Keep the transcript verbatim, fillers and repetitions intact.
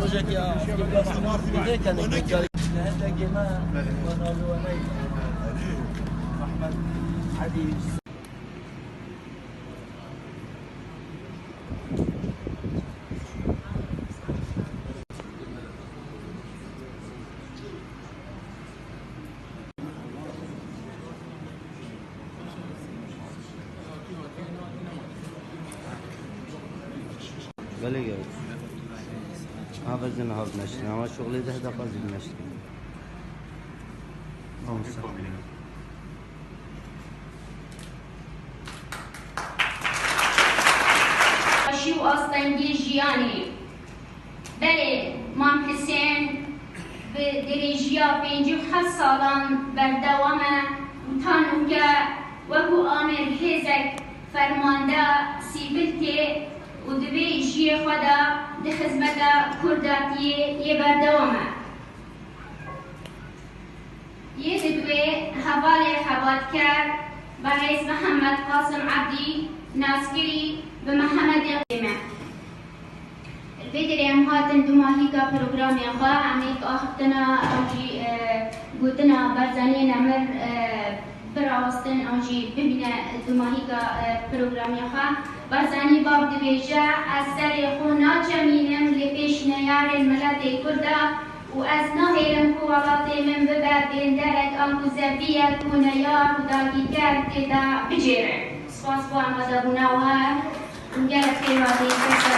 Rojekî ya, Abdullah Sinar, dê kene, dê kene. Lehete gême, wana li waney. Mehmet Edî. Belê gel. Ha, bezin hav neştin, ama şuxlê deh deqa zî neştin. Tamam, sağ ol. Xweşî û astengî jiyanê. Belê, Mam Hisên bi dirêjiya pêncî û heft salan berdewam e û ta nûke wekû amêr hêzek fermande sîvil tê û divê jiyê xwe de di xizmeta kurdatiyê yê berdewam e. Yê di wê hevalê xebatker berêz Mihemed Qasim Ebdî naskirî bi Mihemedê Qîme. Li vê derê em hatin dumahîka programê xwe, em ê axiftina ew jî, e, gotina Barzaniyê nemir, e, birawestin, ew jî bimîne dumahîka, e, programê xwe. Barzanî bab dibêje, ez serê xwe naçemînim lê pêş neyarên miletê Kurd e û ez nahêlim ku welatê min bibe bênderek anku zeviyek ku neyar û dagîker tê de bicêre. Spas bo amadebûna we. Gelek xêr hatî.